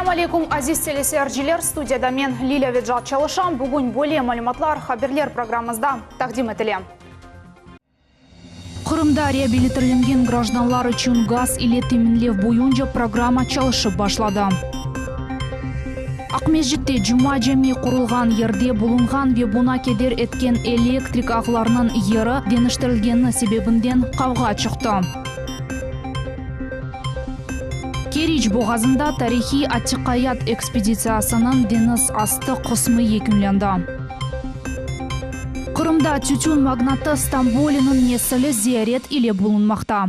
Selâm aleykum, aziz teleseyirciler! Studiyada men, Lilâ Vecat, çalışam. Bugün böyle malümatlar haberler programmızda taqdim etile. Qırımda reabilitirlengen grajdanlar içün gaz ile teminlev boyunca programma çalışıp başladı. Aqmescitte Cuma cami qurulğan yerde bulunğan ve buña keder etken elektrik ağlarınıñ yeri deñiştirilgeni sebebinden qavğa çıqtı. Keriç boğazında tarihiy atiqayat ekspeditsiyasınıñ deñiz astı qısmı yekünlendi. Qırımda tütün magnatı Stamboliniñ nesili ziyaret ile bulunmaqta.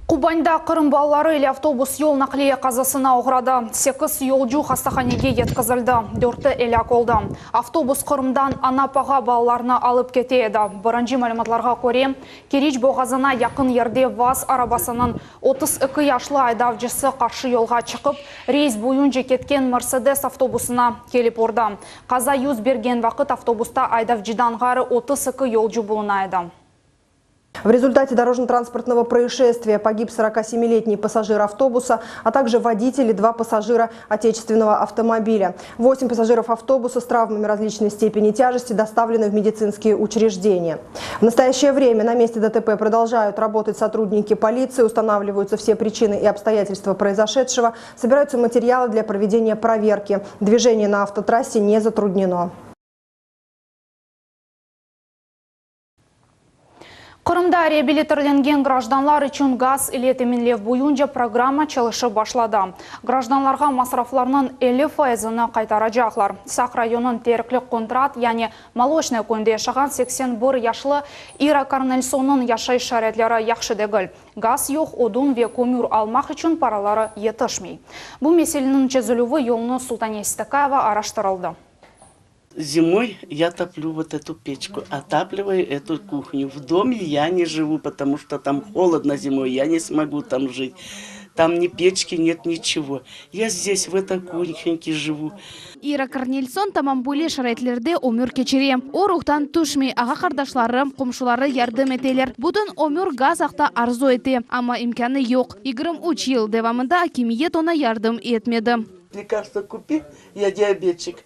Kubanda Qırım balaları ile avtobus yol naqliye qazasına oğradı. Sekiz yolcu hastahanege yetkizildi, dörtü elâk oldı. Avtobus Qırımdan Anapağa balalarnı alıp kete edi. Birinci malümatlarğa köre, Keriç boğazına yaqın yerde VAZ arabasınıñ 32 yaşlı aydavcısı qarşı yolğa çıqıp, reys boyunca ketken Mersedes avtobusına kelip urdı. Qaza yüz bergen vaqıt avtobusta aydavcıdan ğayrı 32 yolcu buluna edi. В результате дорожно-транспортного происшествия погиб 47-летний пассажир автобуса, а также водитель и два пассажира отечественного автомобиля. Восемь пассажиров автобуса с травмами различной степени тяжести доставлены в медицинские учреждения. В настоящее время на месте ДТП продолжают работать сотрудники полиции, устанавливаются все причины и обстоятельства произошедшего, собираются материалы для проведения проверки. Движение на автотрассе не затруднено. Qırımda reabilitirlengen grajdanlar içün gaz ile teminlev boyunca programma çalışıp başladı. Grajdanlarğa masraflarnıñ 50 fayızını qaytaracaqlar. Saq rayonınıñ Terikli Qontrat, yani Moloçnoye köyünde yaşağan 81 yaşlı İra Kornelsonnıñ yaşayış şaraitleri yahşı degil. Gaz yoq, odun ve kömür almaq içün paraları yetişmey. Bu meseleniñ çezilüvi yolunı Sultaniye Sitakaeva araştırıldı. Зимой я топлю вот эту печку, отапливаю эту кухню. В доме я не живу, потому что там холодно зимой, я не смогу там жить. Там ни печки нет, ничего. Я здесь, в этой кухоньке живу. İra Kornelson tamam böyle şaraitlerde ömür keçire. O, ruhtan tüşmey, ağa-qardaşları, qomşuları yardım eteler. Bütün ömür gaz aqta arzu ete, amma imkânı yoq. 23 yıl devamında akimiyet oña yardım etmedi. Лекарство купи, я диабетчик,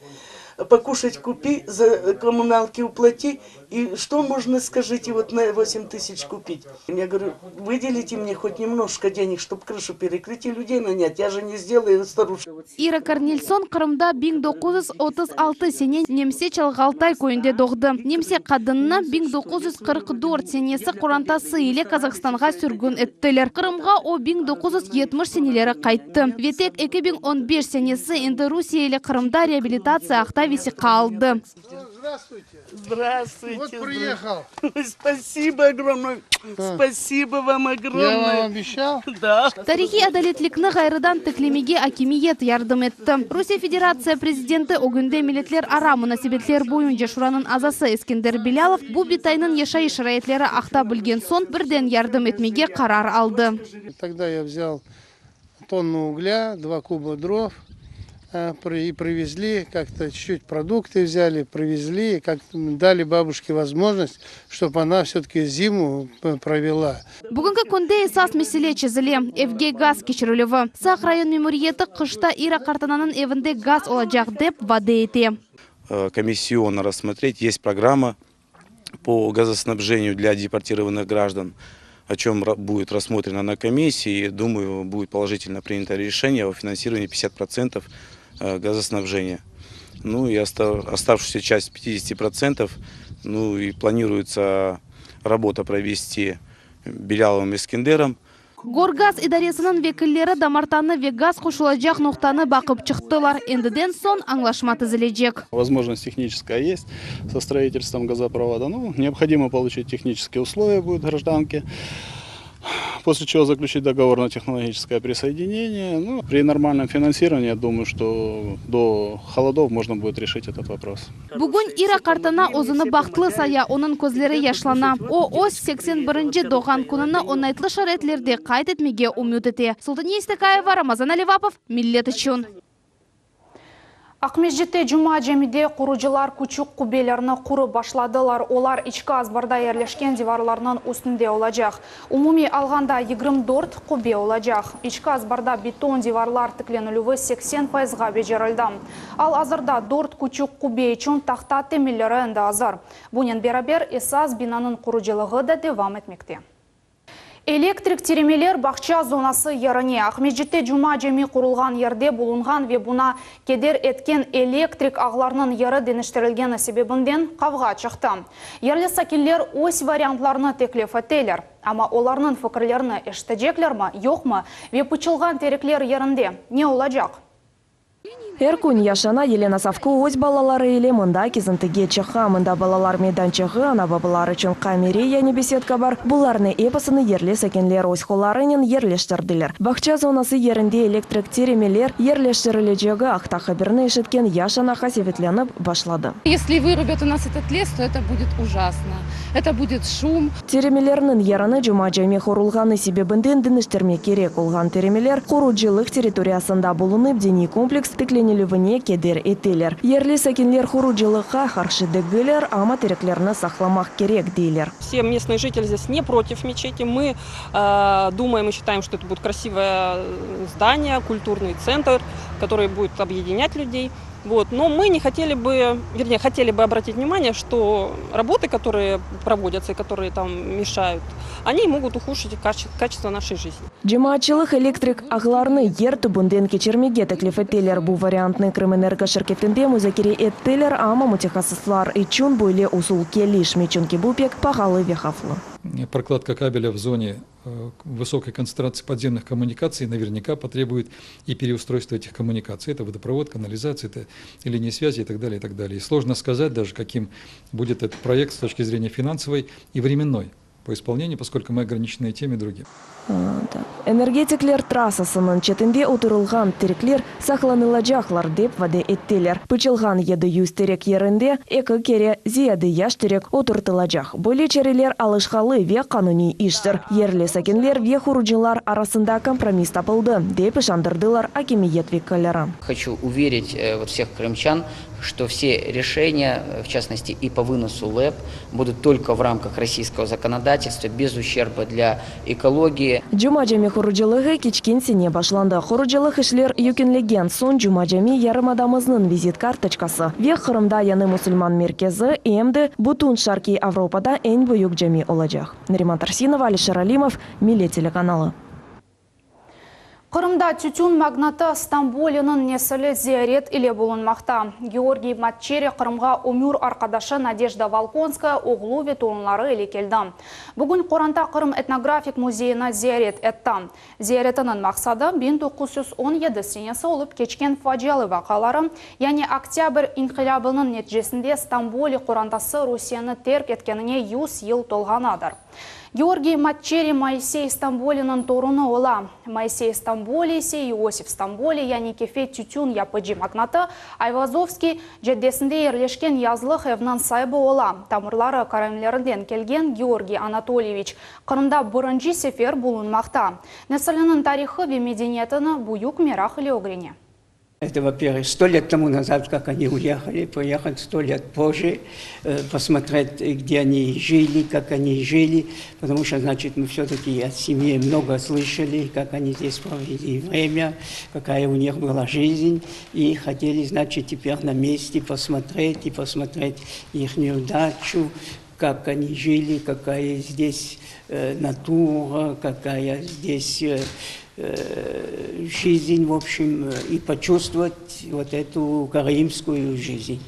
покушать купи, за коммуналки уплати, и что можно, скажите, вот на 8 тысяч купить? Я говорю, выделите мне хоть немножко денег, чтобы крышу перекрыть и людей нанять, я же не сделаю старушку. İra Kornelson Qırımda 1936 sene Nemse Çalğaltay köyünde doğdı. Nemse qadınnı 1944 senesi qorantası ile Qazahstanğa sürgün ettiler. Qırımğa o 1970 seneleri qayttı. Ve tek 2015 senesi endi Rusiye ile Qırımda reabilitatsiya aqta vesiqa aldı. Здравствуйте. Здравствуйте. Вот приехал. Спасибо огромное. Спасибо вам огромное. Я вам обещал. Да. Tarihiy adaletlikni ğayrıdan tiklemege akimiyet yardım etti. Rusiye Federatsiya prezidenti ögünde Milletlerara munasebetler boyunca şuranıñ azası Eskender Bilâlov bu bitaynıñ yaşayış şaraitleri aqta bilgen soñ birden yardım etmege qarar aldı. Тогда я взял тонну угля, два куба дров и привезли, как-то чуть-чуть продукты взяли, привезли, как дали бабушке возможность, чтобы она все-таки зиму провела. Bugünki künde esas mesele çezile, evge gaz keçirilüvi. Saq rayon memuriyeti qışta İra qartananıñ evinde gaz olacaq, dep vade ete. Комиссионно рассмотреть, есть программа по газоснабжению для депортированных граждан, о чем будет рассмотрено на комиссии. Думаю, будет положительно принято решение о финансировании 50% газоснабжения. Ну и оставшуюся часть 50%, ну и планируется работа провести Беляловым Искендером. Gorgaz idaresiniñ vekilleri damartanı ve gaz qoşulacaq noqtanı baqıp çıqtılar. Endiden soñ añlaşma tizilecek. Возможность техническая есть со строительством газопровода. Ну, необходимо получить технические условия будет гражданке, после чего заключить договор на технологическое присоединение. Ну, при нормальном финансировании, я думаю, что до холодов можно будет решить этот вопрос. Bugün İra qartana özüni bahtlı saya, onıñ közleri yaşlana. O, öz 81-nci doğğan kününi oñaytlı şaraitlerde qayd etmege ümüt ete. Sultaniye İstekayeva, Ramazan Alivapov, Millet içün. Aqmescitte Cuma camide qurucılar küçük qubbelerni qurıp başladılar. Olar içki azbarda yerleşken divarlarnıñ üstünde olacaq. Umumiy alğanda 24 qubbe olacaq. İçki azbarda beton divarlar tiklenilüvi 80 fayızğa becerildi. Al-azırda dört küçük qubbe içün tahta temelleri endi azır. Bunen beraber, esas binanıñ qurucılığı da devam etmekte. Elektrik tiremeler bağça zonası yerine, Aqmescitte Cuma cami qurulğan yerde bulunğan ve buna keder etken elektrik ağlarnıñ yeri deñiştirilgeni sebebinden qavğa çıqtı. Yerli sakinler öz variantlarını teklif eteler. Amma olarnıñ fikirlerini eşiteceklermi, yoqmı ve pıçılğan terekler yerinde ne olacaq? Er kün yaş ana Yelena Savko öz balaları ile mında kezintige çıqa. Mında balalar meydançığı, ana-babalar içün qamere, yani besedka bar. Bularnı episini yerli sakinler öz qollarınen yerleştirdiler. Bağça zonası yerinde elektrik tiremeler yerleştirilecegi aqta haberni eşitken yaş ana qasevetlenip başladı. Esli vırubят u nas etot les, to eto budet ujasno. Eto budet şum. Tiremelerniñ yerini Cuma cami qurulğanı sebebinden deñiştirmek kerek olğan tiremeler qurucılıq territoriyasında bulunıp, diniy kompleks tiklenilüvine keder eteler. Yerli sakinler qurucılıqqa qarşı degiller, amma tereklerni saqlamaq kerek, deyler. Все местные жители здесь не против мечети. Мы думаем и считаем, что это будет красивое здание, культурный центр, который будет объединять людей. Вот. Но мы не хотели бы, вернее, хотели бы обратить внимание, что работы, которые проводятся и которые там мешают, они могут ухудшить качество нашей жизни. Cemaatçılıq elektrik ağlarını yer tübünden keçirmege teklif eteler. Bu variantnı Krımenergo şirketinde muzakere ettiler, amma mütehassıslar içün böyle usul kelişmey, çünki bu pek pahalı ve havflı. Прокладка кабеля в зоне высокой концентрации подземных коммуникаций наверняка потребует и переустройства этих коммуникаций. Это водопровод, канализация, это линии связи и так далее, и так далее. И сложно сказать даже, каким будет этот проект с точки зрения финансовой и временной по исполнению, поскольку мы ограничены и тем, и другим. Energetikler trassasınıñ çetinde oturılğan terekler saqlanılacaqlar, dep vade ettiler. Pıçılğan 700 terek yerinde eki kere ziyade yaş terek oturtılacaq. Böyle çareler alışqalı ve qanuniy iştir. Yerli sakinler ve qurucılar arasında kompromiss tapıldı, dep işandırdılar akimiyet vekilleri. Хочу уверить вот всех крымчан, что все решения, в частности и по выносу ЛЭП, будут только в рамках российского законодательства, без ущерба для экологии. Cuma cami qurucılığı keçken sene başlandı. Qurucılıq işler yekünlengen soñ Cuma cami yarımadamıznıñ vizit kartoçkası ve Qırımda yañı musulman merkezi em de bütün Şarqiy Avropada eñ büyük cami olacaq. Nariman Tarsinova, Alişer Alimov, Millet telekanalı. Qırımda tütün magnatı Stamboliniñ nesili ziyaret ile bulunmaqta. Georgiy Matçeri Qırımğa ömür arqadaşı Nadejda Volkonskaya oğlu ve torunları ile keldi. Bugün qoranta Qırım etnografik müzeyini ziyaret etti. Ziyaretiniñ maqsadı, 1917 senesi olıp keçken facialı vaqiaları, yani Oktâbr inqilâbınıñ neticesinde Stamboli qorantası Rusiyeni terk etkenine 100 yıl tolğanıdır. Georgiy Matçeri Moisey Stamboliniñ torunı ola. Moisey Stamboli ise İosif Stamboli, yani Kefe tütün yapıcı magnatı, Ayvazovskiy caddesinde yerleşken yazlıq evniñ saibi ola. Tamırları karaimlerden kelgen Georgiy Anatolyeviç Qırımda birinci sefer bulunmaqta. Nesiliniñ tarihı ve medeniyetini büyük meraq ile ögrene. Это, во-первых, сто лет тому назад, как они уехали, приехать сто лет позже, посмотреть, где они жили, как они жили, потому что, значит, мы все-таки от семьи много слышали, как они здесь провели время, какая у них была жизнь, и хотели, значит, теперь на месте посмотреть и посмотреть их дачу, как они жили, какая здесь натура, какая здесь жизнь, в общем, и почувствовать вот эту караимскую жизнь.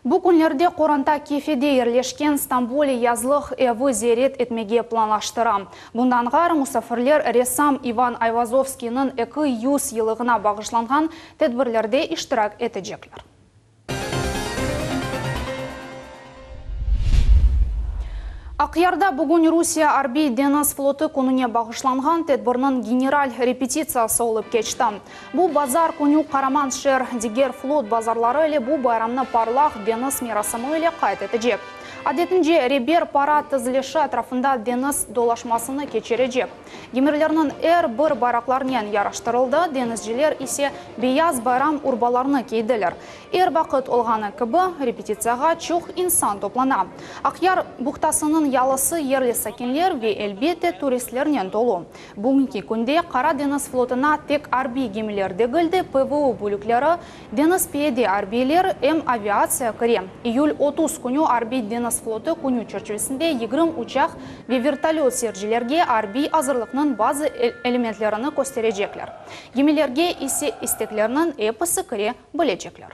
Bu künlerde qoranta Kefede yerleşken Stamboli yazlıq evi ziyaret etmege planlaştıra. Bundan ğayrı musafirler ressam İvan Ayvazovskiyniñ 200 yıllığına bağışlanğan tedbirlerde iştirak etecekler. Aqyarda bugün Rusiye Arbiy deñiz flotu kününe bağışlanğan tedbirniñ general repetitsiyası olıp keçti. Bu bazar künü qaraman şeer diger flot bazarları ile bu bayramnı parlaq deñiz merasimi ile qayd etecek. Adetince, reber parad tizilişi etrafında deñiz dolaşmasını keçirecek. Gemilerniñ er bir bayraqlarnen yaraştırıldı, deñizciler ise beyaz bayram urbalarını kiydiler. Er vaqıt olğanı kibi, repetitsiyağa çoq insan toplana. Aqyar buhtasınıñ yalısı yerli sakinler ve, elbette, turistlernen tolu. Bugünki künde Qara deñiz flotuna tek arbiy gemiler degil de, PVO bölükleri, deñiz piyade arbiyler, em aviatsiya kire. İyül 30 künü Arbiy deñiz flotu künü çerçivesinde 20 uçaq ve vertolöt seyircilerge arbiy azırlıqnıñ bazı elementlerini kösterecekler. Gemilerge ise isteklerniñ episi kire bilecekler.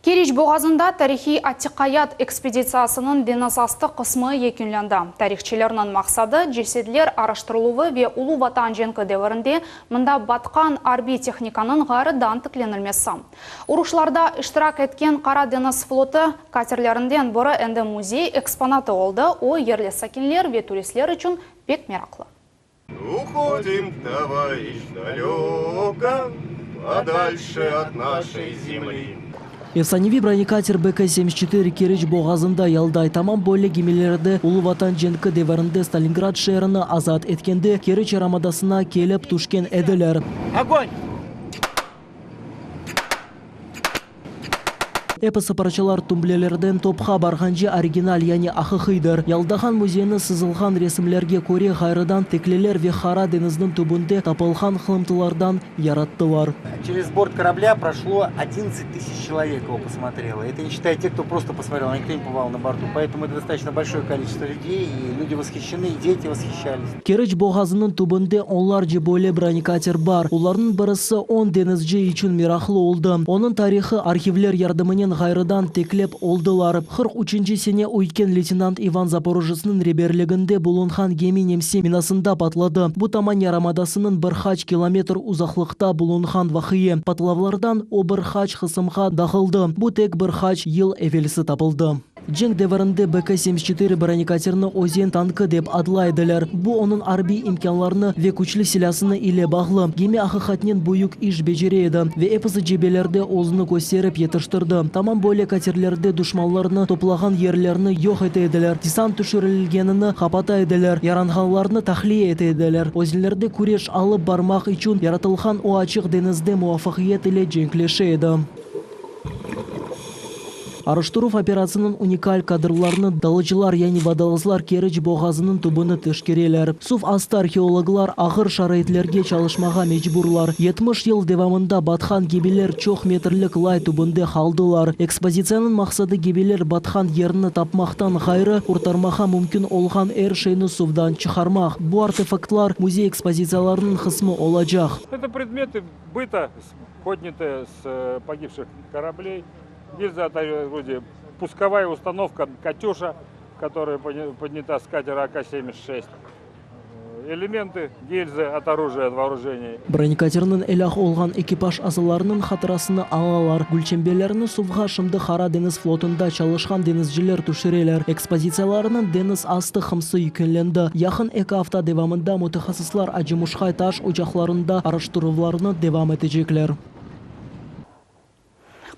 Keriç boğazında tarihiy atiqayat ekspeditsiyasınıñ deñiz astı qısmı yekünlendi. Tarihçilerniñ maqsadı, cesedler araştırıluvı ve Ulu Vatan cenki devirinde mında batqan arbiy tehnikanıñ ğayrıdan tiklenilmesi. Uruşlarda iştirak etken Qara deñiz flotu katerlerinden biri endi müzey eksponatı oldı, o, yerli sakinler ve turistler içün pek meraqlı. Uhodim, tovarişç, daleko, podalşe ot naşey zemli. Efsaneviy bronekater BK 74 Keriç boğazında yalday. Tamam böyle gemilerde Ulu Vatan cenki devirinde Stalingrad şeerini azat etkende Keriç yarımadasına kelip tüşken ediler. Ogon! Episi parçalar tumblelerden topqa barğance original, yani aqiqiydir. Yaldağan müzeyni sızılğan resimlerge köre ğayrıdan tikliler ve Qara deñizniñ tübünde tapılğan qılımtılardan yarattılar. Через борт корабля прошло одиннадцать тысяч человек его посмотрело. Это не считая тех, кто просто посмотрел, никто не побывал на борту. Поэтому это достаточно большое количество людей, и люди восхищены, и дети восхищались. Keriç boğazınıñ tübünde onlarca böyle bronekater bar. Olarnıñ birisi on deñizci içün meraqlı oldı. Onıñ tarihı arhivler yardımınen ğayrıdan tiklep oldılar. 43 sene üyken leytenant İvan Zaporojetsniñ reberliginde bulunğan gemi nemse minasında patladı. Bu Taman yarımadasınıñ bir qaç kilometr uzaqlıqta bulunğan vaqia. Patlavlardan o bir qaç qısımğa dağıldı. Bu tek bir qaç yıl evelsi tapıldı. Cenk devirinde BK 74 bronekaterini özen tankı dep adlay ediler. Bu onıñ arbiy imkânlarını ve küçlü silâsını ile bağlı. Gemi aqiqatnen büyük iş becere edi ve episi cebelerde özüni kösterip yetiştirdi. Tamam böyle katerlerde duşmanlarnı toplağan yerlerini yoq ete ediler, desant tüşürilgenini qapata ediler, yaranğanlarnı tahliye ete ediler. Özenlerde küreş alıp barmaq içün yaratılğan o açıq deñizde muvafaqiyet ile cenkleşe edi. Araştıruv operatsiyasınıñ unikal kadrlarını dalıcılar, yani vodolazlar Keriç boğazınıñ tübüni teşkereler. Suv astı arheologlar ağır şaraitlerge çalışmağa mecburlar. 70 yıl devamında batqan gemiler çoq metrlik lay tübünde qaldılar. Ekspozitsiyanıñ maqsadı gemiler batqan yerni tapmaqtan ğayrı, qurtarmağa mümkün olğan er şeyni suvdan çıqarmaq. Bu artefaktlar müzey ekspozitsiyalarınıñ qısmı olacaq. Это предметы быта, поднятые с погибших кораблей. Гильза от орудия, пусковая установка «Катюша», которая поднята с катера АК-76. Элементы гильзы от оружия, от вооружений. Bronekaterniñ elâk olğan ekipaj azalarınıñ hatırasını añalar. Gülçemberlerni suvğa şimdi Qara deñiz flotunda çalışqan deñizciler tüşüreler. Ekspozitsiyalarnıñ deñiz astı qımsı yükünlendi. Yaqın eki afta devamında mütehassıslar Acımuşqay taş ocaqlarında araştıruvlarnı devam etecekler.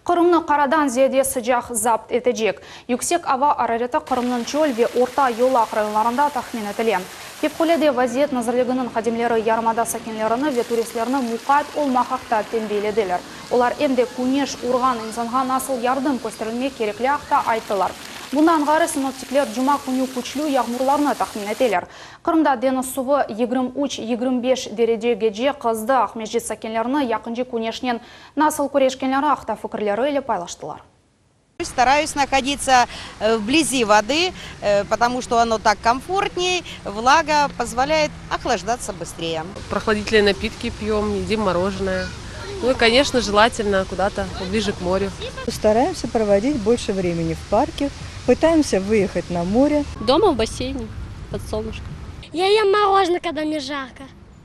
Qırımnı qaradan ziyade sıcaq zapt etecek. Yüksek ava arareti Qırımnıñ çöl ve orta yolaq rayonlarında tahmin etile. Fevqulâde vaziyet nazirliginiñ hadimleri yarımada sakinlerini ve turistlerni muqayt olmaq aqta tenbiyelediler. Olar em de küneş urğan insanğa nasıl yardım kösterilmek kerekli aqta ayttılar. Bundan ğayrı, sinoptikler cuma künü küçlü yağmurlarnı tahmin eteler. Qırımda deñiz suvı 23, 25 derecegece qızdı. Aqmescit sakinlerini yaqıncı küneşnen nasıl küreşkenleri aqta fikirleri ile paylaştılar. Стараюсь находиться вблизи воды, потому что оно так комфортней, влага позволяет охлаждаться быстрее. Прохладительные напитки пьем, едим мороженое. Ну и, конечно, желательно куда-то поближе к морю. Стараемся проводить больше времени в парке, пытаемся выехать на море. Дома в бассейне, под солнышком. Я ем мороженое, когда мне жарко.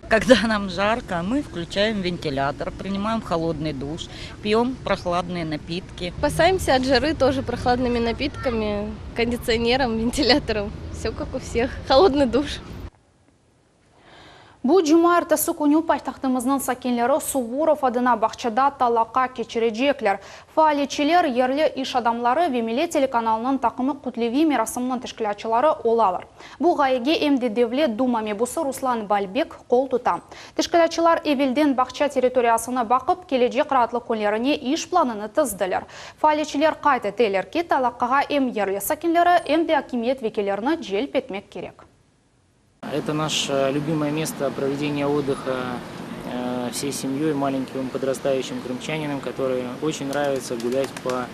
Когда нам жарко, мы включаем вентилятор, принимаем холодный душ, пьем прохладные напитки. Спасаемся от жары тоже прохладными напитками, кондиционером, вентилятором. Все как у всех. Холодный душ. Bu cumaertesi künü paytahtımıznıñ sakinleri Suvorov adına bağçada talaqa keçirecekler. Faaliyetçiler, yerli iş adamları ve Millet telekanalınıñ taqımı kütleviy merasimniñ teşkilâtçıları olalar. Bu ğayege em de Devlet Duma mebusı Ruslan Balbek qol tuta. Teşkilâtçılar evelden bağça territoriyasını baqıp, kelecek raatlıq künlerine iş planını tizdiler. Faaliyetçiler qayd eteler ki, talaqağa em yerli sakinleri, em de akimiyet vekillerini celp etmek kerek. Это наше любимое место проведения отдыха всей семьей, маленьким подрастающим крымчанином, которые очень нравится гулять по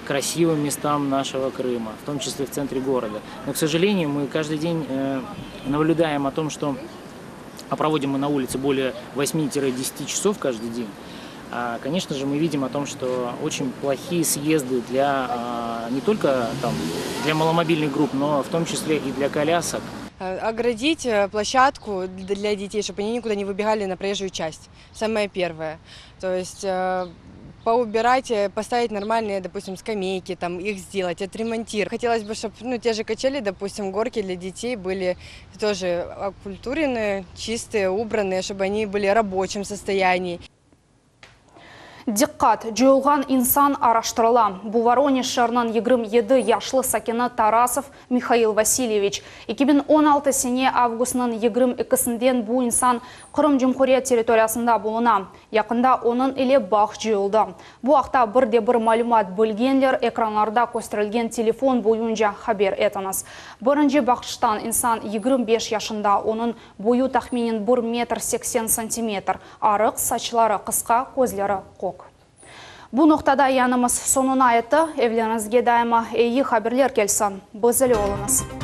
красивым местам нашего Крыма, в том числе в центре города. Но, к сожалению, мы каждый день наблюдаем о том, что а проводим мы на улице более 8-10 часов каждый день. Конечно же, мы видим о том, что очень плохие съезды для не только там, для маломобильных групп, но в том числе и для колясок. Оградить площадку для детей, чтобы они никуда не выбегали на проезжую часть. Самое первое. То есть поубирать, поставить нормальные, допустим, скамейки, там, их сделать, отремонтировать. Хотелось бы, чтобы ну, те же качели, допустим, горки для детей были тоже окультуренные, чистые, убранные, чтобы они были в рабочем состоянии. Diqqat! Coyulğan insan araştırıla. Bu Voronej şeeriniñ 27 yaşlı sakini Tarasov Mihail Vasilyeviç. 2016 sene avgustnıñ 22-sinden bu insan Qırım Cumhuriyet territoriyasında buluna. Yaqında onıñ ile bağ coyuldı. Bu aqta bir de bir malümat bilgenler ekranlarda kösterilgen telefon boyunca haber etiñiz. Birinci baqıştan insan 25 yaşında, onıñ boyu tahminen bir metr 80 santimetr, arıq, saçları qısqa, közleri kök. Bu noqtada yayınımız soñuna yetti. Evleriñizge daima eyi haberler kelsin. Biz ile oluñız.